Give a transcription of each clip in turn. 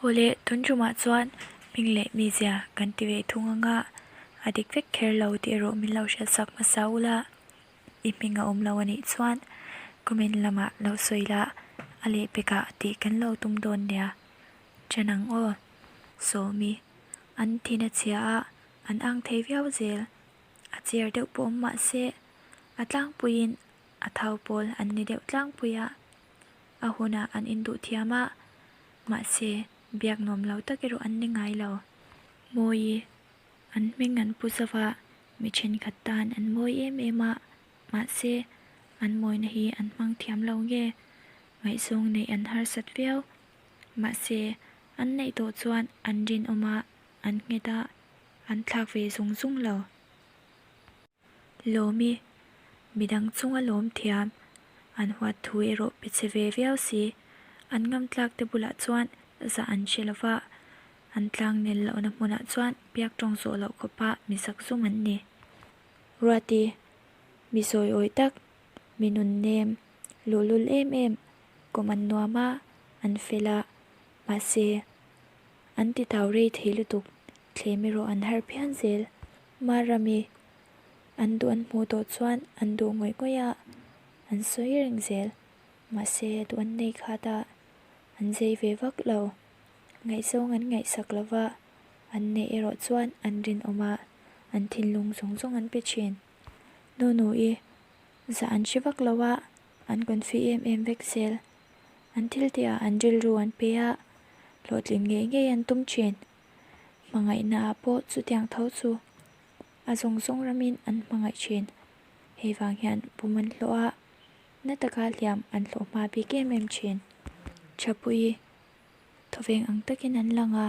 Awle, tun tumah chuan hming leh mizia kan ti ve thung anga a dik vek kher lo tih erawh min lo hriatsak hmasa ula, i hming a awm lo a nih chuan comment lamah lo sawi la, a lehpekah tih kan lo tum dawn nia. Ṭhen ang aw. Sawmi, an thin a chhia a, an ang thei viau zel. A cher deuh pawh awm mah se, a tlangpuiin a thau pawl an ni deuh tlangpui a, a hunah an induh thiam a, mahse biak nuam lo tak erawh an ni ngai lo. Mawi, an hming an pu zauh a, mi thenkhat tan an mawi em em a, mahse an mawina hi an hmang thiam lo nge, ngaihzawng neih an harsat viau, mahse an neih tawh chuan an rinawm a, an nghet a, an thlak ve zung zung lo. Lawmi, midang chunga lawm thiam, an huat thu erawh pe che ve viau si. An ngamtlak te bulah chuan zah an hre lova, an tlang nel lohna hmunah chuan biak tawng zawh loh khawpa mi zak zum an ni. Ruati, mi sawi awih tak, mi nun nem, luhlul em em, kawm an nuam a, an fel a, mahse, an ti tau rei thei lutuk, thlem erawh an har phian zel. Marami, an duh an hmuh tawh chuan an duh ngawih ngawih a, an sawi reng zel. Mahse, duh an nei khat a, an zei ve vak lo. Ngaihzawng an ngaihsak lo va, an neih erawh chuan an rinawm a, an thinlung zawng zawng an pe thin. Nunui, zah an hre vak lo a, an confi em em vek zel. An thil tihah an rilru an pe a, hlawhtlin ngei ngei an tum thin. Hmangaihna ah pawh chutiang tho chu a zawng zawng ramin an hmangaih thin. Hei vang hian pum an hlawh a, na taka hliam an hlawh hma bik em em thin. Thapui thawveng ang takin an lang a,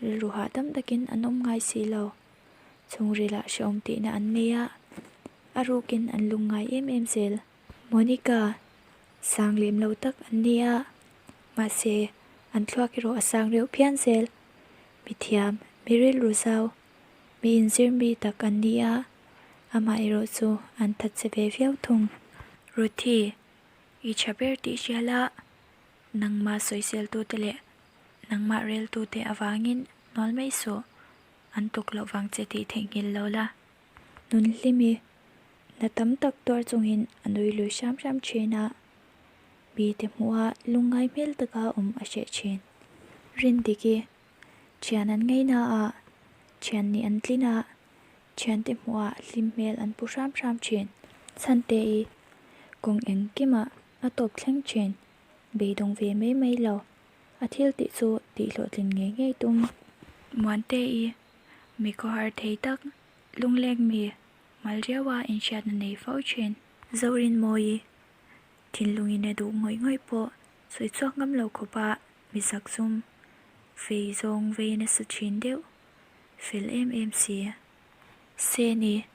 rilru hahdam takin an awm ngai si lo. Chhungrilah hrehawm tihna an nei a, a rukin an lung ngai em em zel. Monica, sang lem lo tak an ni a, mahse an thluak erawh a sang reuh phian zel. Mi thiam, mi rilru zau, mi inzir mi tak an ni a, amah erawh chu an that che ve viau thung. Ruthi, i tha ber tih hria la, nangmah sawiseltute leh nangmah reltute avangin hnual mai suh, an tuk loh vang che tih theihnghilh lo la. Nunhlimi, na tam tak tuar chungin a nui lui hram hram thin a, mite hmuha lungngai hmel taka awm a hreh thin. Rindiki, thian an ngaina a, thian nih an tlin a, thiante hmuha hlim hmel an pu hram hram thin. Chhante-i, kawng engkimah a tawp thleng thin, beidawng ve mai mai lo, a thil tih chu tihhlawhtlin ngei ngei tum. Muante-i, mi khawhar thei tak, lungleng mi mal riaua inhriatna nei fo thin. Zorinmawi, thinlungin a duh ngawih ngawih pawh sawi chhuak ngam lo khawpa mi zak zum, vei zawng vei nasa thin deuh, fel em em si. Seni,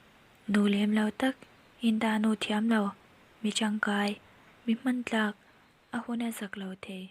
nu lem lo tak, indah nu thiam lo, mi tangkai, mi hmantlak, a hun a zak lo thei.